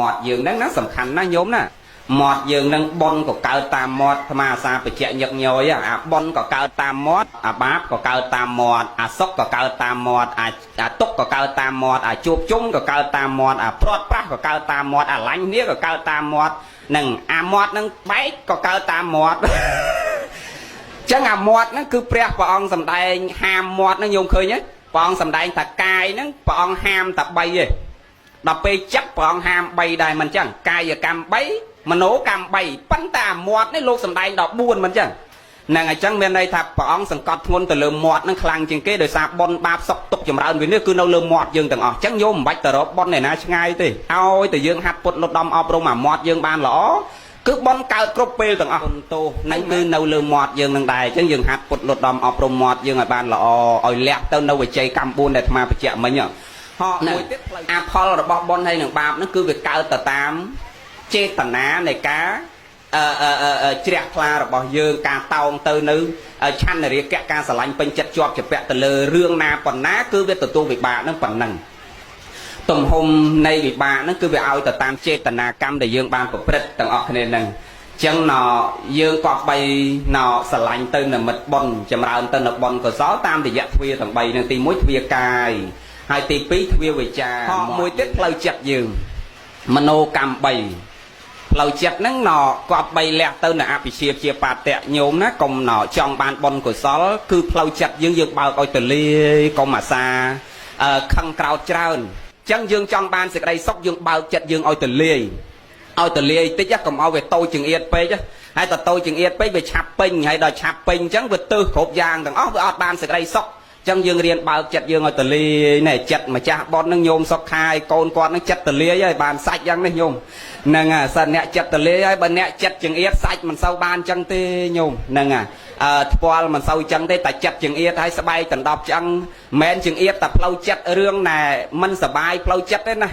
មាត់យើងហ្នឹងណាសំខាន់ណាស់ញោមណាមាត់យើងនឹងប៉ុនក៏កើតតាមមាត់អាត្មាអាសាបច្ចៈញឹកញយអាប៉ុនក៏កើតតាមមាត់អាបាបក៏កើតតាមមាត់អាសុកក៏កើតតាមមាត់អាទុកក៏កើតតាមមាត់អាជួបជុំក៏កើតតាមមាត់អាព្រាត់ប្រាសក៏កើតតាមមាត់អាឡាញ់គ្នាក៏កើតតាមមាត់នឹងអាមាត់នឹងបែកក៏កើតតាមមាត់ចឹងអាមាត់ហ្នឹងគឺព្រះព្រះអង្គសម្ដែងហាមមាត់ហ្នឹងញោមឃើញទេព្រះអង្គសម្ដែងថាកាយហ្នឹងព្រះអង្គហាមតែ3ទេដល់ពេលចិត្តព្រះអង្គហាម3ដែរមិនចឹងកាយកម្ម3មโนកម្ម3ប៉ុន្តែអាមាត់នេះលោកសម្ដែងដល់4មិនចឹងហ្នឹងអញ្ចឹងមានន័យថាព្រះអង្គសង្កត់ធ្ងន់ទៅលើមាត់ហ្នឹងខ្លាំងជាងគេដោយសារបុណ្យបាបសុខទុក្ខចម្រើនវិនិច្ឆ័យគឺនៅលើមាត់យើងទាំងអស់អញ្ចឹងញោមមិនបាច់ទៅរកបុណ្យឯណាឆ្ងាយទេឲ្យតែយើងហាត់ពុតលុតដំអប់រំអាមាត់យើងបានល្អគឺបុណ្យកើតគ្រប់ពេលទាំងអស់ទោសហ្នឹងគឺនៅលើមាត់យើងនឹងដែរអញ្ចឹងយើងហាត់ពុតលុតដំអប់រំមាត់យើងឲ្យបានល្អឲ្យលះទៅនៅវិជ័យកម្ម4ដែលអាត្មាបញ្ជាក់មិញហកមួយទៀតអាផលរបស់បុណ្យហើយនឹងបាបហ្នឹងគឺវាកើតទៅតាមចេតនានៃការជ្រះថ្លារបស់យើងការតោងទៅនៅឆន្ទរាគៈការស្រឡាញ់ពេញចិត្តជាប់ជាពាក់ទៅលើរឿងណាប៉ុណ្ណាគឺវាទទួលវិបាកហ្នឹងប៉ុណ្ណឹងទំហំនៃវិបាកហ្នឹងគឺវាឲ្យទៅតាមចេតនាកម្មដែលយើងបានប្រព្រឹត្តទាំងអស់គ្នាហ្នឹងចឹងណយើងក៏បីណស្រឡាញ់ទៅនិមិត្តបុណ្យចម្រើនទៅនៅបុណ្យកុសលតាមរយៈទ្វាទាំង3ហ្នឹងទី1ទ្វាកាយហើយទី2ទ្វាវិចារមួយទៀតផ្លូវចិត្តយើងមโนកម្ម3ផ្លូវចិត្តហ្នឹងណគាត់បីលះទៅនៅអភិជាជាបាតៈញោមណាកុំណចង់បានបុណ្យកុសលគឺផ្លូវចិត្តយើងយើងបើកឲ្យទលាយកុំអាសាខឹងក្រោតច្រើនអញ្ចឹងយើងចង់បានសេចក្តីសុខយើងបើកចិត្តយើងឲ្យទលាយឲ្យទលាយតិចកុំឲ្យវាតូចចង្អៀតពេកហើយតូចចង្អៀតពេកវាឆាប់ពេញហើយដល់ឆាប់ពេញអញ្ចឹងវាទើសគ្រប់យ៉ាងទាំងអស់វាអត់បានសេចក្តីសុខចឹងយើងរៀនបើកចិត្តយើងឲ្យទលាយណែចិត្តម្ចាស់បុណ្យនឹងញោមសុកខាយកូនគាត់នឹងចិត្តទលាយហើយបានសាច់យ៉ាងនេះញោមហ្នឹងហើយសិនអ្នកចិត្តទលាយហើយបើអ្នកចិត្តចង្អៀតសាច់មិនសូវបានចឹងទេញោមហ្នឹងហើយថ្ពាល់មិនសូវចឹងទេតែចិត្តចង្អៀតហើយស្បែកដណ្ដប់ឆ្អឹងមិនចង្អៀតតែផ្លូវចិត្តរឿងណែមិនសបាយផ្លូវចិត្តទេណា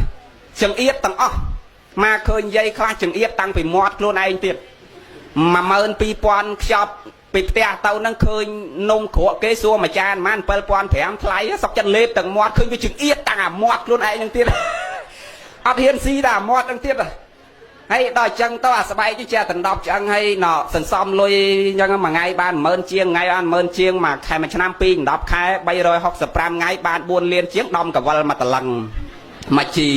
ចង្អៀតទាំងអស់មកឃើញយាយខ្លះចង្អៀតតាំងពីមាត់ខ្លួនឯងទៀត12000ខ្ចប់ពីផ្ទះទៅនឹងឃើញនំក្រក់គេសួរមួយចានប្រហែល7500ថ្លៃសុកចិត្តលេបទាំងមាត់ឃើញវាចង្អៀតតាំងអាមាត់ខ្លួនឯងនឹងទៀតអត់ហ៊ានស៊ីតែអាមាត់នឹងទៀតហើយដល់អញ្ចឹងទៅអាស្បែកនេះចេះដណ្ដប់ឆ្អឹងហើយណសន្សំលុយអញ្ចឹងមួយថ្ងៃបាន10000ជាងថ្ងៃបាន10000ជាងមួយខែមួយឆ្នាំ2 10ខែ365ថ្ងៃបាន4លានជាងដំកវលមួយតលឹងមួយជី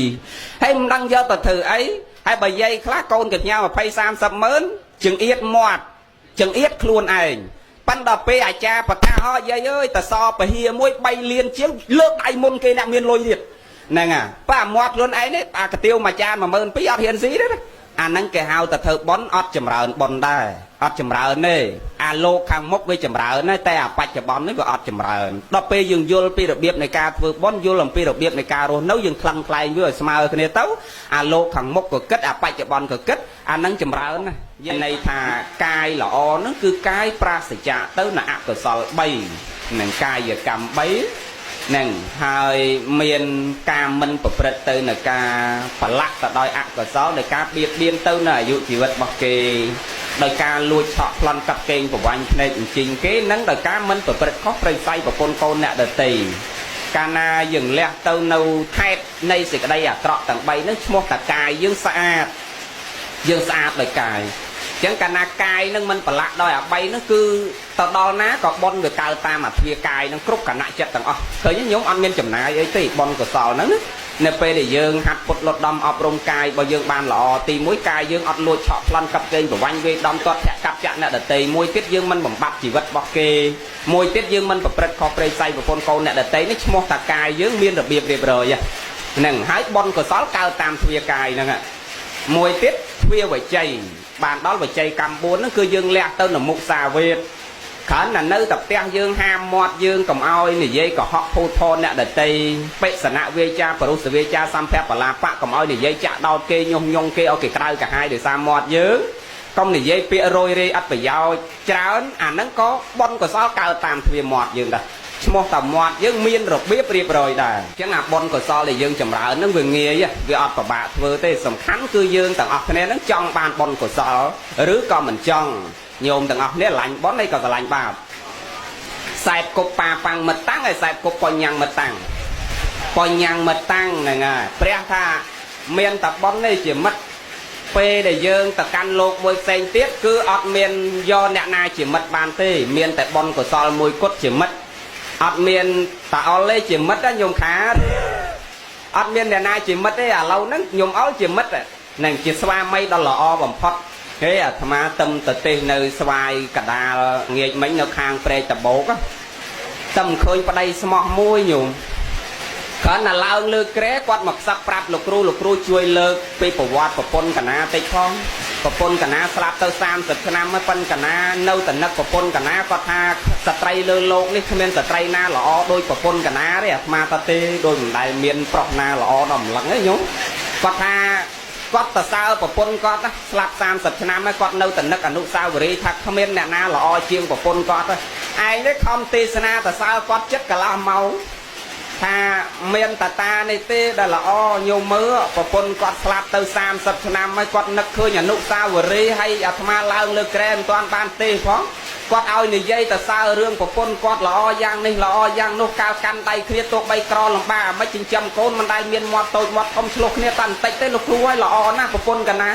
ហើយមិនដឹងយកទៅធ្វើអីហើយបើយាយខ្លះកូនកញ្ញា20 30ម៉ឺនចង្អៀតមាត់ចង្អៀតខ្លួនឯងប៉ិនដល់ពេលអាចារ្យប្រកាសហោយាយអើយតសពហិមួយ3លានជាងលើកដៃមុនគេអ្នកមានលុយទៀតហ្នឹងហ่ะប៉ាមាត់ខ្លួនឯងនេះអាកាទៀវមួយចាន12000អត់ហ៊ានស៊ីទេណាអាហ្នឹងគេហៅតែធ្វើបុណ្យអត់ចម្រើនបុណ្យដែរអត់ចម្រើនទេអាលោកខាងមុខវាចម្រើនណាតែអាបច្ចុប្បន្ននេះវាអត់ចម្រើនដល់ពេលយើងយល់ពីរបៀបនៃការធ្វើបុណ្យយល់អំពីរបៀបនៃការរស់នៅយើងថ្លឹងថ្លែងវាឲ្យស្មើគ្នាទៅអាលោកខាងមុខក៏គិតអាបច្ចុប្បន្នក៏គិតអាហ្នឹងចម្រើនណាមានន័យថាកាយល្អហ្នឹងគឺកាយប្រាសចាកទៅនៅអកុសល3និងកាយកម្ម3នឹងហើយមានការមិនប្រព្រឹត្តទៅនៅការប្រឡាក់ទៅដោយអកុសលដោយការបៀតបៀនទៅនៅអាយុជីវិតរបស់គេដោយការលួចឆក់ប្លន់កាប់កេងប្រវាញ់ភ្នែកអញ្ជិញគេនិងដោយការមិនប្រព្រឹត្តខុសប្រេងស័យប្រពន្ធកូនអ្នកដទៃកាលណាយើងលះទៅនៅខេតនៃសេចក្តីអាក្រក់ទាំង3ហ្នឹងឈ្មោះតាកាយយើងស្អាតយើងស្អាតដោយកាយចឹងកាលណាកាយនឹងមិនប្រឡាក់ដោយអា3ហ្នឹងគឺទៅដល់ណាក៏បុណ្យវាកើតតាមអាទ្វាកាយនឹងគ្រប់គណៈចិត្តទាំងអស់ឃើញញោមអត់មានចំណាយអីទេបុណ្យកុសលហ្នឹងណានៅពេលដែលយើងហាត់ពុតលត់ដំអប់រំកាយរបស់យើងបានល្អទី1កាយយើងអត់លួចឆក់ប្លន់កាប់កេងប្រវាញ់វេដំទាត់ធាក់កាប់ចាក់អ្នកដទៃមួយទៀតយើងមិនបំបត្តិជីវិតរបស់គេមួយទៀតយើងមិនប្រព្រឹត្តខុសព្រៃផ្សៃប្រពន្ធកូនអ្នកដទៃនេះឈ្មោះថាកាយយើងមានរបៀបរៀបរយហ្នឹងហើយបុណ្យកុសលកើតតាមទ្វាកាយហ្នឹងមួយទៀតទ្វាវិជ័យបានដល់វិជ័យកម្ម4ហ្នឹងគឺយើងលះទៅនៅមុខសាវេតគ្រាន់តែនៅតែផ្ទះយើងហាមមាត់យើងកុំឲ្យនិយាយកុហកភូតផនអ្នកដទៃបិសនៈវាចាបរុសវាចាសម្ភៈបលាបៈកុំឲ្យនិយាយចាក់ដោតគេញុះញង់គេឲ្យគេក្រៅកាហាយដោយសារមាត់យើងកុំនិយាយពាក្យរយរាយអត់ប្រយោជន៍ច្រើនអាហ្នឹងក៏បុណ្យកុសលកើតតាមទ្វាមាត់យើងដែរឈ្មោះតាមាត់យើងមានរបៀបរៀបរយដែរអញ្ចឹងអាបុណ្យកុសលដែលយើងចម្រើនហ្នឹងវាងាយវាអត់ពិបាកធ្វើទេសំខាន់គឺយើងទាំងអស់គ្នាហ្នឹងចង់បានបុណ្យកុសលឬក៏មិនចង់ញោមទាំងអស់គ្នាឡាញ់បុណ្យហើយក៏ស្រឡាញ់បាបសែបគប់ប៉ាប៉ាំងមិនតាំងហើយសែបគប់បញ្ញាំងមិនតាំងបញ្ញាំងមិនតាំងហ្នឹងហើយព្រះថា មានតែប៉ុននេះជាមិត្តពេលដែលយើងទៅកាន់លោកមួយផ្សេងទៀតគឺអត់មានយកអ្នកណាជាមិត្តបានទេមានតែបុណ្យកុសលមួយគត់ជាមិត្តអត់មានតាអល់ទេជាមិត្តណាញោមខាតអត់មានអ្នកណាជាមិត្តទេឥឡូវហ្នឹងញោមអល់ជាមិត្តនឹងជាស្វាមីដ៏ល្អបំផុតហេអាត្មាទឹមទៅទេសនៅស្វាយកដាលងាកមិញនៅខាងព្រែកតបោកទឹមឃើញប្តីស្មោះមួយញោមគ្រាន់តែឡើងលើក្រែគាត់មកខ្សឹបប្រាប់លោកគ្រូលោកគ្រូជួយលើកពីប្រវត្តិប្រពន្ធកណាតិចផងប្រពន្ធកណាស្លាប់ទៅ30ឆ្នាំហើយប៉ុនកណានៅតែនឹកប្រពន្ធកណាគាត់ថាស្ត្រីលើលោកនេះគ្មានស្ត្រីណាល្អដូចប្រពន្ធកណាទេអាត្មាថាទេដូចមិនដែលមានប្រុសណាល្អដល់ម្លឹងទេញោមគាត់ថាគាត់ទៅសើប្រពន្ធគាត់ស្លាប់30ឆ្នាំហើយគាត់នៅតែនឹកអនុស្សាវរីយ៍ថាគ្មានអ្នកណាល្អជាងប្រពន្ធគាត់ទេឯងនេះខំទេសនាទៅសើគាត់ចិត្តកន្លះម៉ោងថាមានតាតានេះទេដែលល្អញោមមើលប្រពន្ធគាត់ស្លាប់ទៅ30ឆ្នាំហើយគាត់នឹកឃើញអនុស្សាវរីយ៍ហើយអាត្មាឡើងលើក្រែមិនទាន់បានទេផងគាត់ឲ្យនិយាយទៅសើរឿងប្រពន្ធគាត់ល្អយ៉ាងនេះល្អយ៉ាងនោះកាលកាន់ដៃគ្នាទោះបីក្រលំបាកអាមិនចិញ្ចឹមកូនមិនដែលមានមាត់តូចមាត់ធំឆ្លោះគ្នាតែបន្តិចទេលោកគ្រូឲ្យល្អណាស់ប្រពន្ធកណា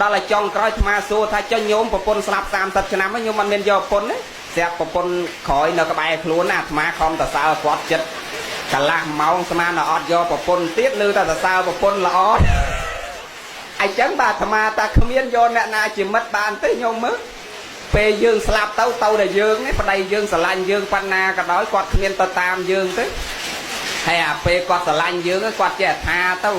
ដល់ឲ្យចុងក្រោយអាត្មាសួរថាចុះញោមប្រពន្ធស្លាប់30ឆ្នាំហើយញោមមិនមានយកប្រពន្ធទេស្រាប់ប្រពន្ធក្រោយនៅក្បែរខ្លួនណាអាត្មាខំទៅសើគាត់ចិត្តកន្លះម៉ោងស្មានតែអត់យកប្រពន្ធទៀតឬតែសរសើរប្រពន្ធល្អអញ្ចឹងបាទអាត្មាតាគ្មានយកអ្នកណាជាមិត្តបានទេញោមមើលពេលយើងស្លាប់ទៅទៅតែយើងនេះប្តីយើងស្រឡាញ់យើងប៉ុណ្ណាក៏ដោយគាត់គ្មានទៅតាមយើងទេហើយអាពេលគាត់ស្រឡាញ់យើងគាត់ចេះថាទៅ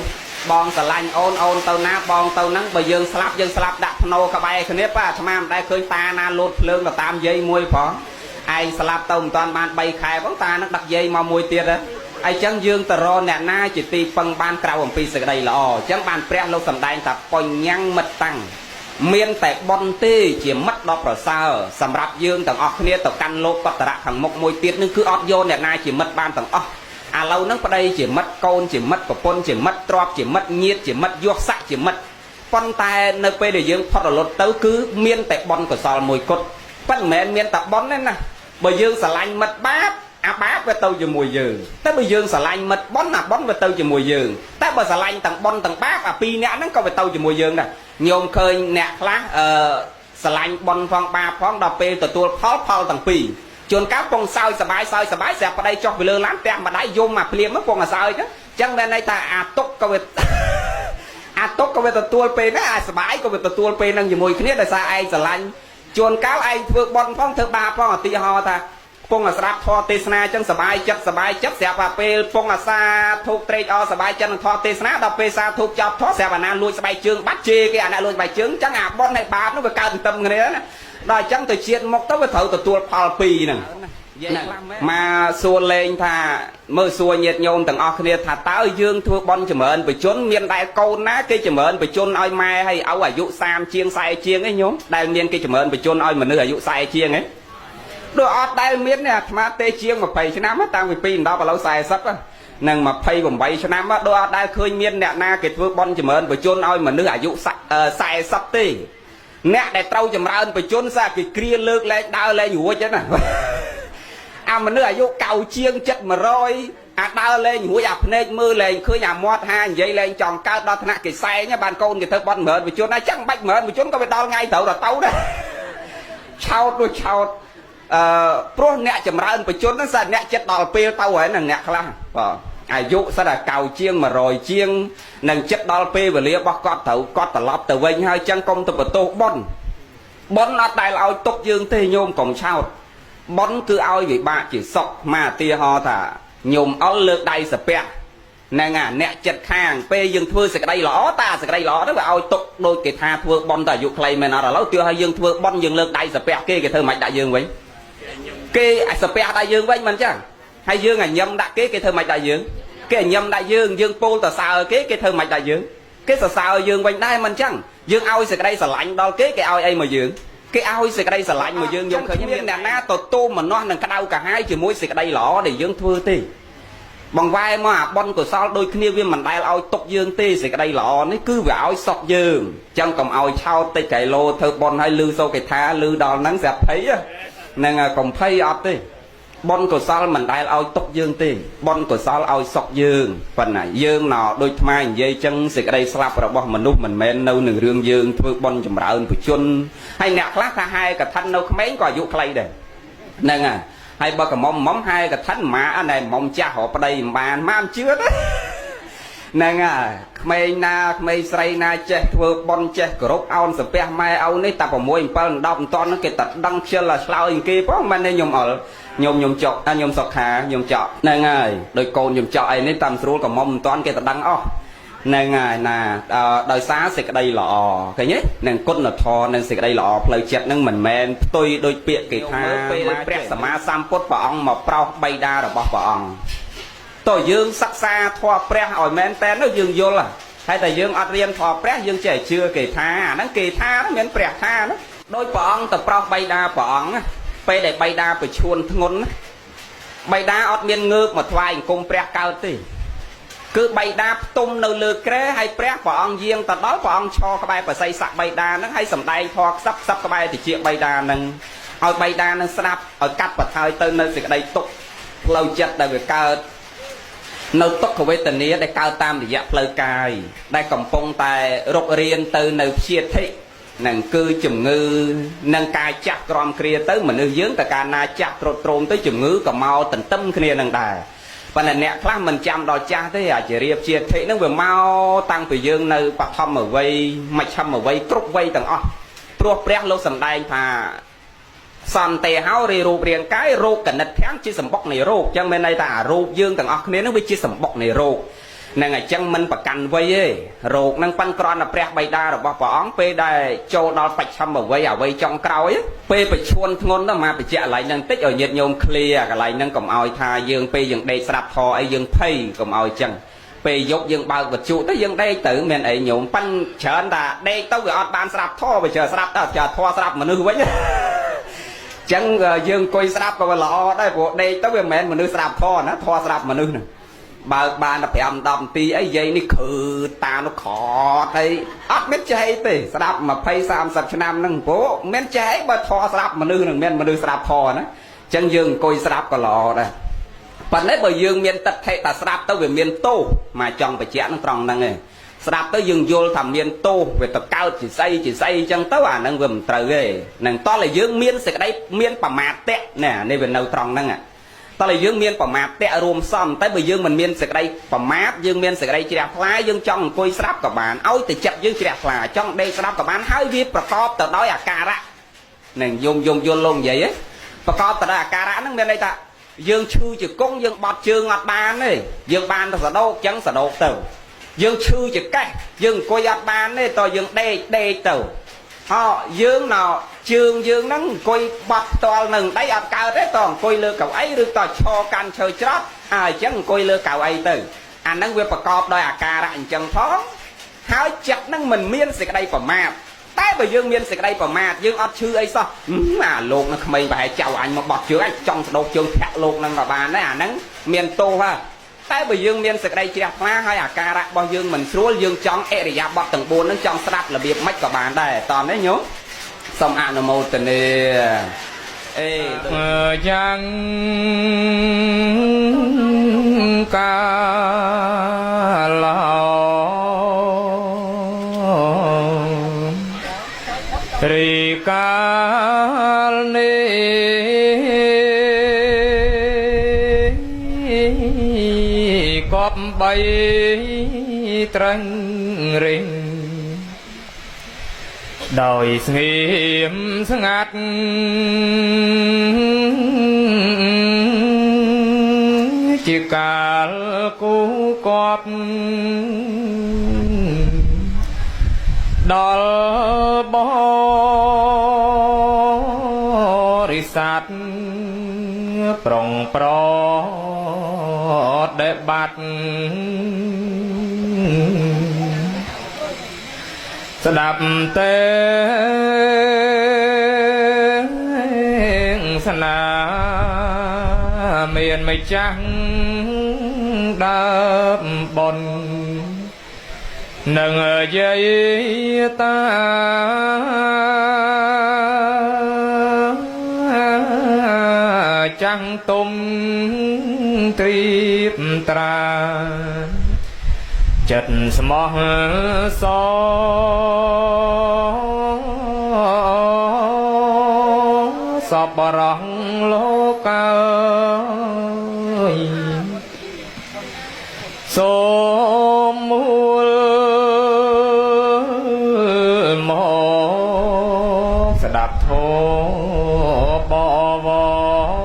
បងស្រឡាញ់អូនអូនទៅណាបងទៅហ្នឹងបើយើងស្លាប់យើងស្លាប់ដាក់ភ្នោក្បែរគ្នាបាទអាត្មាមិនដែលឃើញតាណាលោតភ្លើងទៅតាមយាយមួយផងឯងស្លាប់ទៅមិនតាន់បាន3ខែផងតានឹងដឹកយាយមកមួយទៀតហ៎អញ្ចឹងយើងទៅរកអ្នកណាជាទីពឹងបានក្រៅអំពីសេចក្តីល្អអញ្ចឹងបានព្រះលោកសម្ដែងថាបញ្ញមិត្តតាំងមានតែបុណ្យទេជាមិត្តដ៏ប្រសើរសម្រាប់យើងទាំងអស់គ្នាទៅកាន់លោកកតរៈខាងមុខមួយទៀតនឹងគឺអត់យកអ្នកណាជាមិត្តបានទាំងអស់ឥឡូវហ្នឹងប្តីជាមិត្តកូនជាមិត្តប្រពន្ធជាមិត្តទ្រព្យជាមិត្តញាតិជាមិត្តយោស័កជាមិត្តប៉ុន្តែនៅពេលដែលយើងផុតរលត់ទៅគឺមានតែបុណ្យកុសលមួយគត់ប៉ុន្តែមិនមែនមានតែបុណ្យទេណាបើយើងស្រឡាញ់មិត្តបាបអាបាបវាទៅជាមួយយើងតែបើយើងស្រឡាញ់មិត្តបុណ្យអាបុណ្យវាទៅជាមួយយើងតែបើស្រឡាញ់ទាំងបុណ្យទាំងបាបអាពីរអ្នកហ្នឹងក៏វាទៅជាមួយយើងដែរញោមឃើញអ្នកខ្លះស្រឡាញ់បុណ្យផងបាបផងដល់ពេលទទួលផលផលទាំងពីរជួនកាលពងសើចសបាយសើចសបាយស្រាប់ប្តីចុះពីលើឡានផ្ទះម្ដាយយំមកភ្លាមពងសើចអញ្ចឹងមានន័យថាអាទុកក៏វាអាទុកក៏វាទទួលពេលហ្នឹងអាសបាយក៏វាទទួលពេលហ្នឹងជាមួយគ្នាដោយសារឯងស្រឡាញ់ជួនកាលឯងធ្វើបុណ្យផងធ្វើបាបផងឧទាហរណ៍ថាពងអាស្រាប់ធម៌ទេសនាអញ្ចឹងសបាយចិត្តសបាយចិត្តស្រាប់តែពេលពងអាសាធូបត្រេកអរសបាយចិត្តនឹងធម៌ទេសនាដល់ពេលសាធូបចប់ធម៌ស្រាប់អាណាលួចស្បែកជើងបាត់ជេរគេអាណាលួចស្បែកជើងអញ្ចឹងអាបុណ្យហើយបាបនោះវាកើតទន្ទឹមគ្នាណាដល់អញ្ចឹងទៅជាតិមុខទៅវាត្រូវទទួលផលពីរហ្នឹងមកសួរលេងថាមើលសួរញាតិញោមទាំងអស់គ្នាថាតើយើងធ្វើបុណ្យចម្រើនបជនមានដែលកូនណាគេចម្រើនបជនឲ្យម៉ែហើយឪអាយុ30ជាង40ជាងឯងញោមដែលមានគេចម្រើនបជនឲ្យមនុស្សអាយុ40ជាងឯងដូចអត់ដែលមានទេអាត្មាទេជាង20ឆ្នាំតាំងពី2 10ឥឡូវ40នឹង28ឆ្នាំដូចអត់ដែលឃើញមានអ្នកណាគេធ្វើបុណ្យចម្រើនបជនឲ្យមនុស្សអាយុ40ទេអ្នកដែលត្រូវចម្រើនបជនសាគេគ្រាលើកលែងដើរលែងរួចហ្នឹងណាអាមនុស្សអាយុ9ជាងចិត្ត100អាដើរលែងរួចអាភ្នែកមើលលែងឃើញអាមាត់ហានិយាយលែងចង់កើតដល់ថ្នាក់គេសែងបានកូនគេធ្វើបុណ្យចម្រើនបជនហើយចឹងបាច់ចម្រើនបជនក៏វាដល់ថ្ងៃត្រូវដល់ទៅដែរឆោតដូចឆោតព្រោះអ្នកចម្រើនបជនហ្នឹងសិតអ្នកចិត្តដល់ពេលទៅហើយនឹងអ្នកខ្លះបាទអាយុសិតតែ9ជាង100ជាងនឹងចិត្តដល់ពេលវេលារបស់គាត់ត្រូវគាត់ត្រឡប់ទៅវិញហើយចឹងកុំទៅបន្ទោសបុណ្យបុណ្យអត់ដែលឲ្យទុកយើងទេញោមកុំឆោតបុណ្យគឺឲ្យវិបាកជាសុខមកឧទាហរណ៍ថាញោមអល់លើកដៃសាពះហ្នឹងអាអ្នកចិត្តខាងពេលយើងធ្វើសេចក្តីល្អតាសេចក្តីល្អទៅវាឲ្យទុកដូចគេថាធ្វើបុណ្យតែអាយុខ្លីមែនអត់ឥឡូវទោះឲ្យយើងធ្វើបុណ្យយើងលើកដៃសាពះគេគេធ្វើមិនដាក់យើងវិញគេអាសាពះដាក់យើងវិញមិនចឹងហើយយើងអាញឹមដាក់គេគេធ្វើមិនដាក់យើងគេអាញឹមដាក់យើងយើងពោលតសើគេគេធ្វើមិនដាក់យើងគេសរសើរយើងវិញដែរមិនចឹងយើងឲ្យសេចក្តីស្រឡាញ់ដល់គេគេឲ្យអីមកយើងគេឲ្យសេចក្តីស្រឡាញ់មកយើងយើងឃើញមានអ្នកណាទទួលមនោះនឹងក្តៅកាហាយជាមួយសេចក្តីល្អដែលយើងធ្វើទេបង្វែរមកអាបុណ្យកុសលដូចគ្នាវាមិនដែលឲ្យទុកយើងទេសេចក្តីល្អនេះគឺវាឲ្យសុខយើងចឹងកុំឲ្យឆោតតិចគីឡូធ្វើបុណ្យឲ្យលឺសូកេថាលឺដល់ហ្នឹងស្រាប់ភ័យហ្នឹងកុំភ័យអត់ទេ បុណ្យកុសលមិនដែលឲ្យទុកយើងទេបុណ្យកុសលឲ្យសុខយើងប៉ុន្តែយើងណោដូចថ្មនិយាយចឹងសេចក្តីស្លាប់របស់មនុស្សមិនមែននៅនឹងរឿងយើងធ្វើបុណ្យចម្រើនបជនហើយអ្នកខ្លះថាហែកឋិននៅក្មេងក៏អាយុខ្លីដែរហ្នឹងហើយបើកមុំមុំហែកឋិនម៉ាណែមុំចាស់រកប្តីមិនបានម៉ាមិនជឿទេហ្នឹងហើយក្មេងណាក្មេងស្រីណាចេះធ្វើបុណ្យចេះគោរពអោនសាពះម៉ែឪនេះតែ6 7 10មិនតន់គេតែដឹងខ្ជិលឆ្លើយគេផងមិនទេខ្ញុំអល់ខ្ញុំចុកខ្ញុំសុកខាខ្ញុំចក់ហ្នឹងហើយដោយកូនខ្ញុំចក់អីនេះតាមស្រួលក៏មុំមិនតន់គេតែដឹងអស់ហ្នឹងហើយណាដោយសារសេចក្តីល្អឃើញទេនឹងគុណធម៌និងសេចក្តីល្អផ្លូវចិត្តហ្នឹងមិនមែនផ្ទុយដោយពាក្យគេថាពេលព្រះសម្មាសម្ពុទ្ធព្រះអង្គមកប្រោសបិតារបស់ព្រះអង្គតើយើងសិក្សាធម៌ព្រះឲ្យមែនតើនោះយើងយល់ហើយតែយើងអត់រៀនធម៌ព្រះយើងចេះជឿគេថាអាហ្នឹងគេថាហ្នឹងមានព្រះថាណាដោយព្រះអង្គទៅប្រោសបិតាព្រះអង្គពេលដែលបិតាប្រឈួនធ្ងន់បិតាអត់មានងើបមកថ្វាយអង្គមព្រះកើតទេគឺបិតាផ្ទុំនៅលើគ្រែហើយព្រះព្រះអង្គយាងទៅដល់ព្រះអង្គឈរក្បែរបស័យស័កបិតាហ្នឹងហើយសំដែងធម៌ខ្សឹបខ្សឹបក្បែរតិចបិតាហ្នឹងឲ្យបិតាហ្នឹងស្ដាប់ឲ្យកាត់បន្ថយទៅនៅសេចក្តីទុក្ខផ្លូវចិត្តដែលវាកើតនៅទុក្ខវេទនាដែលកើតតាមរយៈផ្លូវកាយដែលកំពុងតែរុករៀនទៅនៅព្យាធិនឹងគឺជំងឺនឹងការចាស់ក្រំគ្រាទៅមនុស្សយើងតើកាលណាចាស់ទ្រុឌទ្រោមទៅជំងឺក៏មកទន្ទឹមគ្នានឹងដែរប៉ុន្តែអ្នកខ្លះមិនចាំដល់ចាស់ទេអាចរៀបជាធិនឹងវាមកតាំងពីយើងនៅបឋមវ័យមជ្ឈិមវ័យគ្រប់វ័យទាំងអស់ព្រោះព្រះលោកសម្ដែងថាសន្តិហោរីរូបរាងកាយរោគកណិតធាំងជាសម្បុកនៃរោគអញ្ចឹងមានន័យថាអារោគយើងទាំងអស់គ្នានឹងវាជាសម្បុកនៃរោគនឹងអញ្ចឹងមិនប្រកាន់វ័យទេរោគនឹងប៉ិនក្រន់តែព្រះបិតារបស់ព្រះអង្គពេលដែលចូលដល់បច្ឆមវ័យអ្វីចុងក្រោយពេលប្រឈួនធ្ងន់ទៅមកបញ្ជាក់កន្លែងហ្នឹងតិចឲ្យញាតិញោមឃ្លាកន្លែងហ្នឹងកុំឲ្យថាយើងពេលយើងដេកស្រាប់ធរអីយើងភ័យកុំឲ្យអញ្ចឹងពេលយប់យើងបើកវិទ្យុទៅយើងដេកទៅមានអីញោមប៉ិនច្រើនតាដេកទៅវាអត់បានស្រាប់ធរវាច្រើនស្រាប់តែធរស្រាប់មនុស្សវិញចឹងយើងអង្គុយស្ដាប់ក៏វាល្អដែរព្រោះដេកទៅវាមិនមែនមនុស្សស្ដាប់ធរណាធរស្ដាប់មនុស្សហ្នឹងបើកបានតែ5 10នាទីអីយាយនេះគឺតានោះក្រត់ហើយអត់មានចេះអីទេស្ដាប់20 30ឆ្នាំហ្នឹងព្រោះមានចេះអីបើធរស្ដាប់មនុស្សហ្នឹងមានមនុស្សស្ដាប់ធរណាចឹងយើងអង្គុយស្ដាប់ក៏ល្អដែរប៉ុន្តែបើយើងមានទិដ្ឋិតែស្ដាប់ទៅវាមានទោសមកចង់បញ្ជាក់ហ្នឹងត្រង់ហ្នឹងឯងស្ដាប់ទៅយើងយល់ថាមានទោសវាទៅកើតជាស្អីជាស្អីអញ្ចឹងទៅអាហ្នឹងវាមិនត្រូវទេនឹងតោះតែយើងមានសេចក្តីមានប្រមាទៈណានេះវានៅត្រង់ហ្នឹងតោះតែយើងមានប្រមាទៈរួមសំតែបើយើងមិនមានសេចក្តីប្រមាទយើងមានសេចក្តីជ្រះថ្លាយើងចង់អង្គុយស្ដាប់ក៏បានឲ្យតែចិត្តយើងជ្រះថ្លាចង់ដេកស្ដាប់ក៏បានហើយវាប្រកបទៅដោយអាការៈនឹងយំយំយល់លោកនិយាយប្រកបទៅដោយអាការៈហ្នឹងមានន័យថាយើងឈឺជង្គង់យើងបត់ជើងអត់បានទេយើងបានតែសដោកអញ្ចឹងសដោកទៅយើងឈឺចកេះយើងអង្គុយអត់បានទេតើយើងដេកដេកទៅហោយើងណោជើងយើងហ្នឹងអង្គុយបត់ផ្ទាល់នឹងដីអត់កើតទេតើអង្គុយលើកៅអីឬតឈរកាន់ឈើច្រត់អើអញ្ចឹងអង្គុយលើកៅអីទៅអាហ្នឹងវាប្រកបដោយអាការៈអញ្ចឹងផងហើយចិត្តហ្នឹងមិនមានសេចក្តីប្រមាទតែបើយើងមានសេចក្តីប្រមាទយើងអត់ឈឺអីសោះអាលោកនឹងក្មេងប្រហែលចៅអញមកបត់ជើងអញចង់ស្ដោកជើងធាក់លោកហ្នឹងក៏បានដែរអាហ្នឹងមានទោសហ่ะតែបើយើងមានសេចក្តីជ្រះថ្លាហើយអាការៈរបស់យើងមិនស្រួលយើងចង់អរិយាបថទាំង4ហ្នឹងចង់ស្ដាប់របៀបម៉េចក៏បានដែរតោះនេះញោមសូមអនុមោទនាអេយ៉ាងកាឡោរីកាលនេះកប់បីត្រឹងរិញដោយស្ងៀមស្ងាត់ជាកាលគូកប់ដល់បរិស័ទប្រុងប្រដេបាត់ស្ដាប់ទេសនាមានម្ចាស់ដើមបុណ្យនឹងយាយតាចាំង ទុំត្រៀបត្រាចិត្តស្មោះសរសពរងលោកើយសូមមូលមកស្ដាប់ធម៌បវរ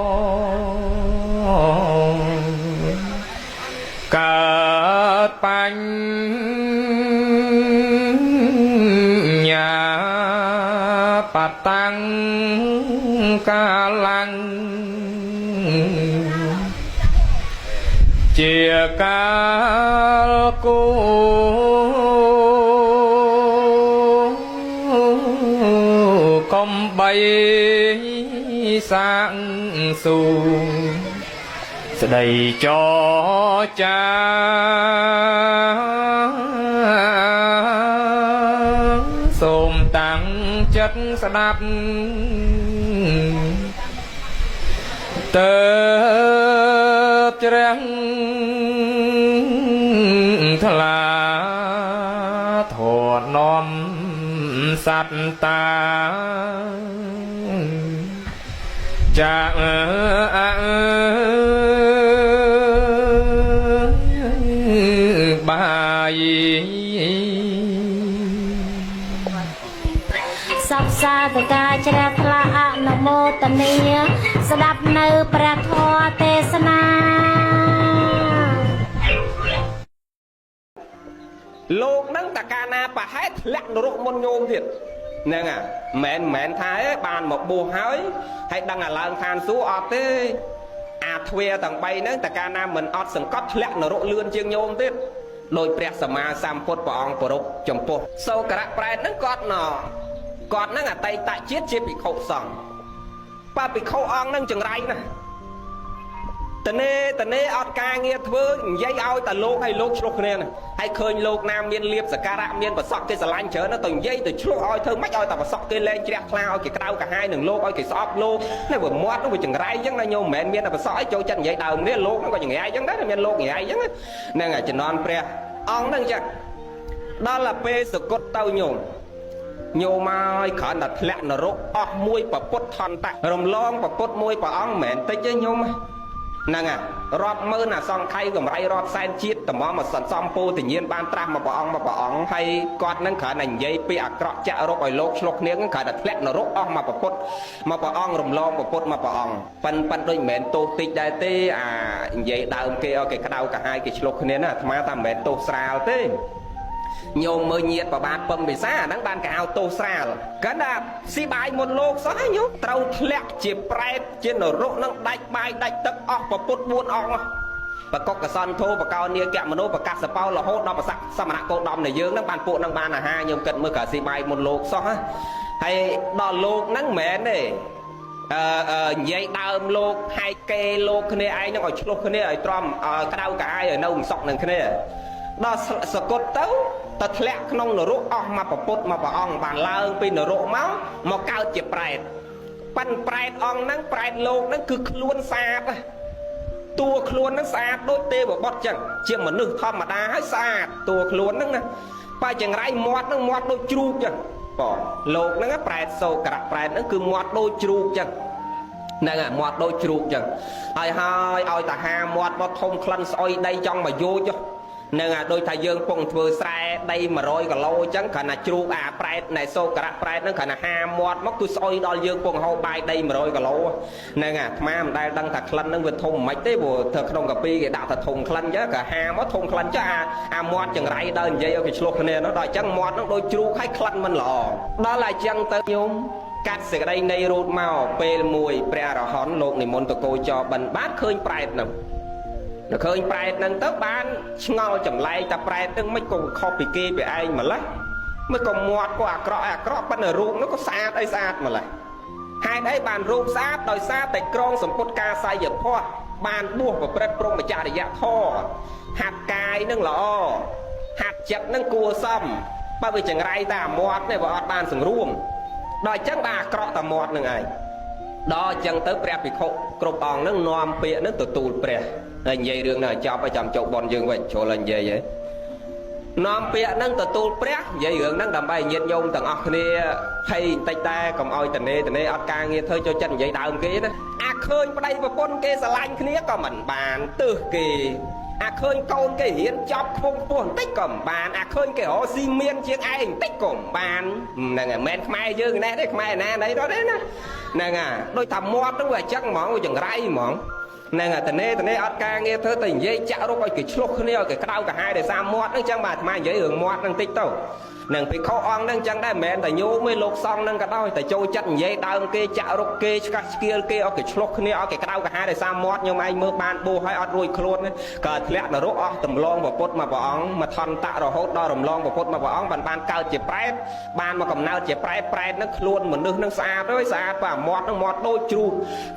កើតបញ្ញាបតាំងកាលੰជាកាលគូកុំបីសាងស៊ូស្ដីចរចាសូមតាំងចិត្តស្ដាប់ទៅជ្រះថ្លាធរនាំសត្វតាចាបាយ សពសាធកាជ្រះថ្លាអនុមោទនាស្ដាប់នៅព្រះធម៌ទេសនា លោកនឹងតកាណាប្រហែលធ្លាក់នរកមុនញោមទៀតហ្នឹងហ่ะមិនមែនថាឯងបានមកបួសហើយហើយដឹងអាឡើងឋានសួគ៌អត់ទេអាទ្វាទាំង3ហ្នឹងតកាណាមិនអត់សង្កត់ធ្លាក់នរកលឿនជាងញោមទៀតដោយព្រះសម្មាសម្ពុទ្ធព្រះអង្គប្រពចំពោះសូករៈប្រែតហ្នឹងគាត់ណគាត់ហ្នឹងអតីតជាតិជាភិក្ខុសង្ឃបើភិក្ខុអង្គហ្នឹងចង្រៃណាស់តនេតនេអត់ការងារធ្វើនិយាយឲ្យតែលោកឲ្យលោកឆ្លោះគ្នាណាហើយឃើញលោកណាមានលៀបសការៈមានប្រសក់គេស្រឡាញ់ច្រើនណាស់ទៅនិយាយទៅឆ្លោះឲ្យធ្វើម៉េចឲ្យតែប្រសក់គេលែងជ្រះថ្លាឲ្យគេក្តៅកាហាយនឹងលោកឲ្យគេស្អប់លោកនេះវាមាត់នោះវាចង្រៃអញ្ចឹងណាញោមមិនមែនមានតែប្រសក់ឲ្យចូលចិត្តនិយាយដើមនេះលោកហ្នឹងក៏ចង្រៃអញ្ចឹងដែរមានលោកចង្រៃអញ្ចឹងហ្នឹងហើយជំនាន់ព្រះអង្គហ្នឹងអញ្ចឹងដល់ទៅពេលសគត់ទៅញោមញោមហើយគ្រាន់តែធ្លាក់នរកអស់មួយពពុទ្ធថន្តៈរំលងពពុទ្ធមួយព្រះអង្គមិនមែនតិចទេញោមហ្នឹងហើយរាប់ម៉ឺនអសង្ខ័យកម្រៃរាប់សែនជាតិតម្រាំមកសន្សំពោធិញ្ញាណបានត្រាស់មកព្រះអង្គមកព្រះអង្គហើយគាត់នឹងគ្រាន់តែនិយាយពីអាក្រក់ចាក់រកឲ្យលោកឆ្លុះគ្នានឹងគ្រាន់តែធ្លាក់នរកអស់មកពពុទ្ធមកព្រះអង្គរំលងពពុទ្ធមកព្រះអង្គប៉ិនប៉ិនដូចមិនមែនទោសតិចដែរទេអានិយាយដើមគេឲ្យគេក្តៅកាហាយគេឆ្លុះគ្នាណាអាត្មាថាមិនមែនទោសស្រាលទេញោមមើលញាតប្របាទពឹមពិសាអាហ្នឹងបានគេហៅទោសស្រាលគាត់ថាស៊ីបាយមុនលោកសោះហើយញោមត្រូវធ្លាក់ជាប្រែតជានរកនឹងដាច់បាយដាច់ទឹកអស់ពពុទ្ធ4អង្គបកុកកសន្ធោបកោនាគមនោបកាសបោរហូតដល់ប្រស័កសមណគោដមនៃយើងហ្នឹងបានពួកហ្នឹងបានអាហារញោមគិតមើលក៏ស៊ីបាយមុនលោកសោះហើយដល់លោកហ្នឹងមិនមែនទេអឺនិយាយដើមលោកហែកគេលោកគ្នាឯងហ្នឹងឲ្យឆ្លោះគ្នាឲ្យទ្រាំឲ្យក្តៅកាហាយឲ្យនៅមិនសុខនឹងគ្នាដល់សកត់ទៅទៅធ្លាក់ក្នុងនរកអស់មកពពុទ្ធមកព្រះអង្គបានឡើងពីនរកមកមកកើតជាប្រែតប៉ិនប្រែតអង្គហ្នឹងប្រែតលោកហ្នឹងគឺខ្លួនស្អាតតួខ្លួនហ្នឹងស្អាតដូចទេវបុត្រចឹងជាមនុស្សធម្មតាហើយស្អាតតួខ្លួនហ្នឹងណាបើចង្រៃមាត់ហ្នឹងមាត់ដូចជ្រូកចឹងបងលោកហ្នឹងប្រែតសោករៈប្រែតហ្នឹងគឺមាត់ដូចជ្រូកចឹងហ្នឹងហើយមាត់ដូចជ្រូកចឹងហើយហើយឲ្យតាហាមាត់មកធំក្លិនស្អុយដីចង់មកយោចហ្នឹងហើយដូចថាយើងពងធ្វើស្រែដី100គីឡូអញ្ចឹងគ្រាន់តែជ្រូកអាប្រែតណែសូករៈប្រែតហ្នឹងគ្រាន់តែហាមាត់មកគឺស្អុយដល់យើងពងហូបបាយដី100គីឡូហ្នឹងហើយអាត្មាមិនដែលដឹងថាក្លិនហ្នឹងវាធំមិនទេព្រោះធ្វើក្នុងកាពីគេដាក់ថាធំក្លិនអញ្ចឹងក៏ហាមកធំក្លិនចុះអាអាមាត់ចង្រៃដល់និយាយឲ្យគេឆ្លោះគ្នានោះដល់អញ្ចឹងមាត់ហ្នឹងដូចជ្រូកហើយក្លិនមិនល្អដល់តែអញ្ចឹងទៅញោមកាត់សេចក្តីនៃរូតមកពេលមួយព្រះអរហន្តលោកនិមន្តតកោចរបិណ្ឌបាតឃើញប្រែតហ្នឹងដល់ឃើញប្រែតហ្នឹងទៅបានឆ្ងល់ចម្លែកតែប្រែតហ្នឹងមិនក៏ខុសពីគេពីឯងម្ល៉េះមិនក៏មាត់ក៏អាក្រក់អាក្រក់ប៉ុន្តែរូបនោះក៏ស្អាតអីស្អាតម្ល៉េះហេតុអីបានរូបស្អាតដោយសារតែក្រងសម្ពុតការសាយភ័ព្វបានបួសប្រព្រឹត្តព្រហ្មចរិយធម៌ហាត់កាយនឹងល្អហាត់ចិត្តនឹងគួសមបើវាចង្រៃតែអាមាត់នេះវាអត់បានសង្រួមដល់អញ្ចឹងបានអាក្រក់តែមាត់នឹងឯង ដល់អញ្ចឹងទៅព្រះភិក្ខុគ្រប់អង្គហ្នឹងនាំពាក្យហ្នឹងទទួលព្រះហើយនិយាយរឿងហ្នឹងឲ្យចប់ឲ្យចាំចូលបនយើងវិញចូលឲ្យនិយាយហ៎នាំពាក្យហ្នឹងទទួលព្រះនិយាយរឿងហ្នឹងដើម្បីឲ្យញាតិញោមទាំងអស់គ្នាភ័យបន្តិចដែរកុំឲ្យតនេតនេអត់ការងារធ្វើចូលចិត្តនិយាយដើមគេណាអាឃើញប្តីប្រពន្ធគេស្រឡាញ់គ្នាក៏មិនបានទើសគេអាឃើញកូនគេរៀនចប់ខ្ពង់ខ្ពស់បន្តិចក៏មិនបានអាឃើញគេរកស៊ីមានជាងឯងបន្តិចក៏មិនបានហ្នឹងហើយមិនមែនខ្មែរយើងណែទេខ្មែរណាណីដល់ទេណាហ្នឹងហើយដូចថាមាត់ហ្នឹងវាអញ្ចឹងហ្មងវាចង្រៃហ្មងហ្នឹងហើយតនេតនេអត់ការងារធ្វើតែនិយាយចាក់រុកឲ្យគេឆ្លោះគ្នាឲ្យគេក្តៅក្រហាយដោយសារមាត់ហ្នឹងអញ្ចឹងបាទអាត្មានិយាយរឿងមាត់ហ្នឹងតិចទៅនឹងភិក្ខុអង្គហ្នឹងអញ្ចឹងដែរមិនមែនតែញោមទេលោកសង្ឃហ្នឹងក៏ដោយតែចូលចិត្តនិយាយដើមគេចាក់រុកគេឆ្កាស់ឆ្កៀលគេឲ្យគេឆ្លោះគ្នាឲ្យគេក្តៅក្រហាយដោយសារមាត់ញោមឯងមើលបានបួសឲ្យអត់រួចខ្លួនក៏ធ្លាក់នរកអស់តម្លងពុទ្ធមកព្រះអង្គមកថន្តៈរហូតដល់រំលងពុទ្ធមកព្រះអង្គបានបានកើតជាប្រែតបានមកកំណើតជាប្រែតប្រែតហ្នឹងខ្លួនមនុស្សហ្នឹងស្អាតហើយស្អាតបើមាត់ហ្នឹងមាត់ដូចជ្រូក